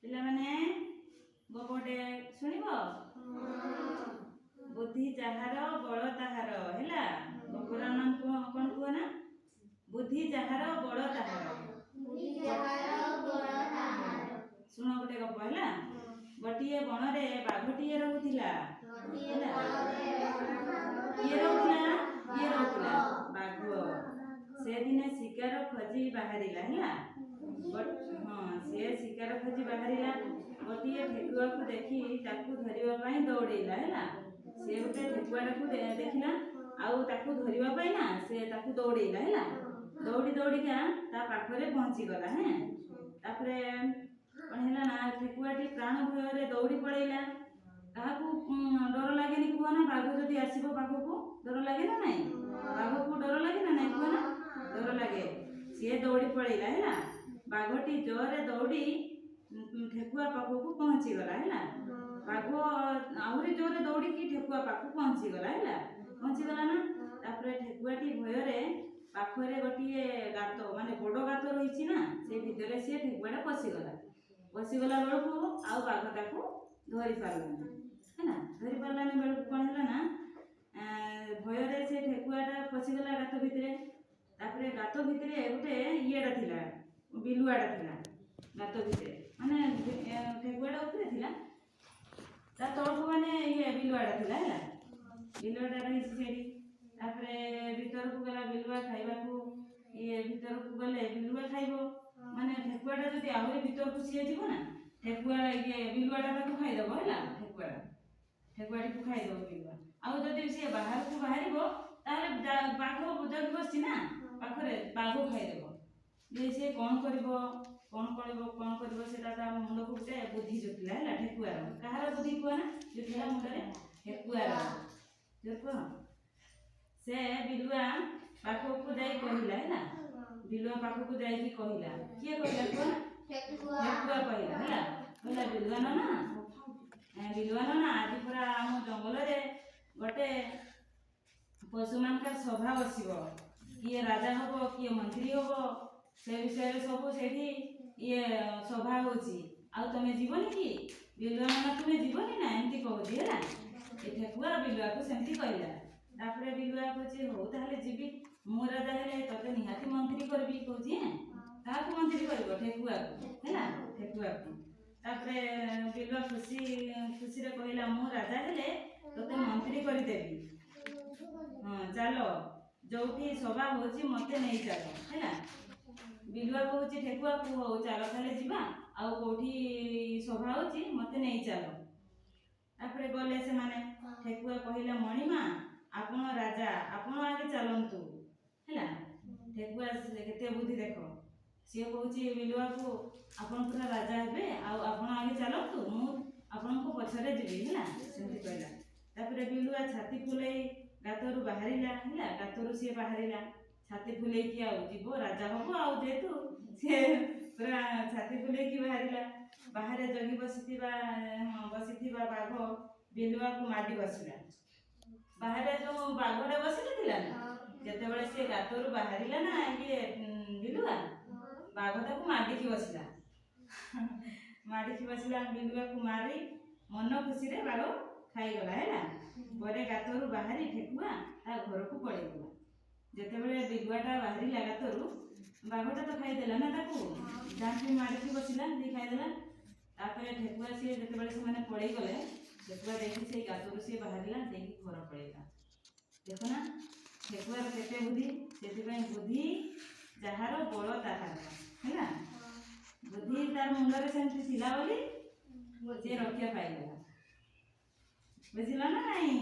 ପିଲାମାନେ, ଗପଟେ ଶୁଣିବ? ବୁଦ୍ଧି ଯାହାର ବଳ ତାହାର। ହେଲା, ଗପର ନାମ କ'ଣ କୁହ ନା? ବୁଦ୍ଧି ଯାହାର ବଳ ତାହାର। ଶୁଣ ଗୋଟେ ଗପ, ହେଲା। ଗୋଟିଏ ବଣରେ ବାଘଟିଏ ରହୁଥିଲା, ହେଲା। କିଏ ରହୁଥିଲା? କିଏ ରହୁଥିଲା? ବାଘ। ସେ ଦିନେ ଶିକାର ଖୋଜି ବାହାରିଲା, ହେଲା। ହଁ, ସିଏ ଶିକାର ଖୋଜି ବାହାରିଲା। ଗୋଟିଏ ଠେକୁଆକୁ ଦେଖି ତାକୁ ଧରିବା ପାଇଁ ଦୌଡ଼େଇଲା, ହେଲା। ସିଏ ଗୋଟେ ଠେକୁଆଟାକୁ ଦେଖିଲା ଆଉ ତାକୁ ଧରିବା ପାଇଁ ନା ସେ ତାକୁ ଦୌଡ଼େଇଲା, ହେଲା। ଦୌଡ଼ି ଦୌଡ଼ିକା ତା ପାଖରେ ପହଞ୍ଚିଗଲା। ହେଁ, ତାପରେ କ'ଣ ହେଲା ନା ଠେକୁଆଟି ପ୍ରାଣ ଭୟରେ ଦୌଡ଼ି ପଳେଇଲା। କାହାକୁ ଡର ଲାଗେନି କୁହ ନା? ବାଘ ଯଦି ଆସିବ ପାଖକୁ, ଡର ଲାଗେ ନା ନାଇଁ? ବାଘକୁ ଡର ଲାଗେ ନା ନାଇଁ କୁହ ନା? ଡର ଲାଗେ। ସିଏ ଦୌଡ଼ି ପଳେଇଲା, ହେଲା। ବାଘଟି ଜୋରରେ ଦୌଡ଼ି ଠେକୁଆ ପାଖକୁ ପହଞ୍ଚିଗଲା, ହେଲା। ବାଘ ଆହୁରି ଜୋରରେ ଦୌଡ଼ିକି ଠେକୁଆ ପାଖକୁ ପହଞ୍ଚିଗଲା, ହେଲା। ପହଞ୍ଚିଗଲା ନା, ତାପରେ ଠେକୁଆଟି ଭୟରେ ପାଖରେ ଗୋଟିଏ ଗାତ, ମାନେ ବଡ଼ ଗାତ ରହିଛି ନା, ସେ ଭିତରେ ସିଏ ଠେକୁଆଟା ପଶିଗଲା। ପଶିଗଲା ବେଳକୁ ଆଉ ବାଘ ତାକୁ ଧରି ପାରିଲାନି, ହେଲା। ଧରି ପାରିଲାନି ବେଳକୁ କ'ଣ ହେଲା ନା ଭୟରେ ସେ ଠେକୁଆଟା ପଶିଗଲା ଗାତ ଭିତରେ। ତାପରେ ଗାତ ଭିତରେ ଗୋଟେ ଇଏଟା ଥିଲା, ବିଲୁଆଟା ଥିଲା ଗାତ ଭିତରେ। ମାନେ ଠେକୁଆଟା ଉପରେ ଥିଲା, ତା ତଳକୁ ମାନେ ଇଏ ବିଲୁଆଟା ଥିଲା, ହେଲା। ବିଲୁଆଟା ରହିଛି ସେଇଠି। ତାପରେ ଭିତରକୁ ଗଲା ବିଲୁଆ ଖାଇବାକୁ। ଇଏ ଭିତରକୁ ଗଲେ ବିଲୁଆ ଖାଇବ। ମାନେ ଠେକୁଆଟା ଯଦି ଆହୁରି ଭିତରକୁ ସିଏ ଯିବ ନା, ଠେକୁଆ ଇଏ ବିଲୁଆଟା ତାକୁ ଖାଇଦବ, ହେଲା। ଠେକୁଆଟିକୁ ଖାଇଦବ ବିଲୁଆ। ଆଉ ଯଦି ସିଏ ବାହାରକୁ ବାହାରିବ, ତାହେଲେ ବାଘ ଜଗି ବସିଛି ନା ପାଖରେ, ବାଘ ଖାଇଦେବ ଯେ। ସିଏ କ'ଣ କରିବ, କ'ଣ କରିବ, କ'ଣ କରିବ, ସେଟା ତା ମୁଣ୍ଡକୁ ଗୋଟେ ବୁଦ୍ଧି ଜୁଟିଲା, ହେଲା। ଠେକୁଆର, କାହାର ବୁଦ୍ଧି କୁହ ନା ଜୁଟିଲା ମୁଣ୍ଡରେ? ଠେକୁଆର। ଜୋର କୁହ। ସେ ବିଲୁଆ ପାଖକୁ ଯାଇ କହିଲା, ହେଲା। ବିଲୁଆ ପାଖକୁ ଯାଇକି କହିଲା। କିଏ କହିଲା କୁହ ନା? ଠେକୁଆ କହିଲା, ହେଲା। କହିଲା, "ବିଲୁଆ ନନା, ବିଲୁଆ ନନା, ଆଜି ପୁରା ଆମ ଜଙ୍ଗଲରେ ଗୋଟେ ପଶୁମାନଙ୍କର ସଭା ବସିବ। କିଏ ରାଜା ହବ, କିଏ ମନ୍ତ୍ରୀ ହବ, ସେ ବିଷୟରେ ସବୁ ସେଇଠି ଇଏ ସଭା ହଉଛି। ଆଉ ତମେ ଯିବନି କି ବିଲୁଆ ନନା? ତୁମେ ଯିବନି ନା?" ଏମିତି କହୁଛି, ହେଲା। ଏ ଠେକୁଆ ବିଲୁଆକୁ ସେମିତି କହିଲା। ତାପରେ ବିଲୁଆ କହୁଛି, "ହଉ ତାହେଲେ ଯିବି। ମୁଁ ରାଜା ହେଲେ ତତେ ନିହାତି ମନ୍ତ୍ରୀ କରିବି," କହୁଛି। ହେଁ, କାହାକୁ ମନ୍ତ୍ରୀ କରିବ? ଠେକୁଆକୁ, ହେଲା, ଠେକୁଆକୁ। ତାପରେ ବିଲୁଆ ଖୁସି ଖୁସିରେ କହିଲା, "ମୁଁ ରାଜା ହେଲେ ତତେ ମନ୍ତ୍ରୀ କରିଦେବି। ହଁ, ଚାଲ, ଯୋଉଠି ସଭା ହଉଛି ମତେ ନେଇ ଚାଲ," ହେଲା। ବିଲୁଆ କହୁଛି ଠେକୁଆକୁ, "ହଉ ଚାଲ ତାହେଲେ ଯିବା, ଆଉ କୋଉଠି ସଭା ହଉଛି ମତେ ନେଇ ଚାଲ।" ତାପରେ ଗଲେ ସେମାନେ। ଠେକୁଆ କହିଲା, "ମଣିମା, ଆପଣ ରାଜା, ଆପଣ ଆଗେ ଚାଲନ୍ତୁ," ହେଲା। ଠେକୁଆ କେତେ ବୁଦ୍ଧି ଦେଖ। ସିଏ କହୁଛି ବିଲୁଆକୁ, "ଆପଣ ପୁରା ରାଜା ହେବେ ଆଉ ଆପଣ ଆଗେ ଚାଲନ୍ତୁ, ମୁଁ ଆପଣଙ୍କ ପଛରେ ଯିବି," ହେଲା। ସେମିତି କହିଲା। ତାପରେ ବିଲୁଆ ଛାତି ଫୁଲେଇ ଗାତରୁ ବାହାରିଲା, ହେଲା। ଗାତରୁ ସିଏ ବାହାରିଲା ଛାତି ଫୁଲେଇକି। ଆଉ ଯିବ, ରାଜା ହବ ଆଉ ଯେହେତୁ, ସିଏ ପୁରା ଛାତି ଫୁଲେଇକି ବାହାରିଲା। ବାହାରେ ଜଗି ବସିଥିବା, ହଁ, ବସିଥିବା ବାଘ ବିଲୁଆକୁ ମାଡ଼ି ବସିଲା। ବାହାରେ ଯୋଉ ବାଘଟା ବସିନଥିଲା ନା, ଯେତେବେଳେ ସିଏ ଗାତରୁ ବାହାରିଲା ନା ଇଏ ବିଲୁଆ, ବାଘ ତାକୁ ମାଡ଼ିକି ବସିଲା। ମାଡ଼ିକି ବସିଲା, ବିଲୁଆକୁ ମାରି ମନ ଖୁସିରେ ବାଘ ଖାଇଗଲା, ହେଲା। ପରେ ଗାତରୁ ବାହାରି ଠେକୁଆ ତା ଘରକୁ ପଳେଇଗଲା। ଯେତେବେଳେ ବିଲୁଆଟା ବାହାରିଲା ଗାତରୁ, ବାଘଟା ତ ଖାଇଦେଲା ନା ତାକୁ, ଯାହାକି ମାରିକି ବସିଲା ଦେଇ ଖାଇଦେଲା। ତାପରେ ଠେକୁଆ ସିଏ ଯେତେବେଳେ ସେମାନେ ପଳେଇଗଲେ, ଠେକୁଆ ଦେଇକି ସେଇ ଗାତରୁ ସିଏ ବାହାରିଲା, ଦେଇକି ଘର ପଳେଇଲା। ଦେଖ ନା ଠେକୁଆର କେତେ ବୁଦ୍ଧି। ସେଥିପାଇଁ ବୁଦ୍ଧି ଯାହାର ବଳ ତାହାର, ହେଲା। ବୁଦ୍ଧି ତାର ମୁଣ୍ଡରେ ସେମିତି ଥିଲା ବୋଲି ସେ ରକ୍ଷା ପାଇଗଲା। ବୁଝିଲ ନା ନାଇଁ?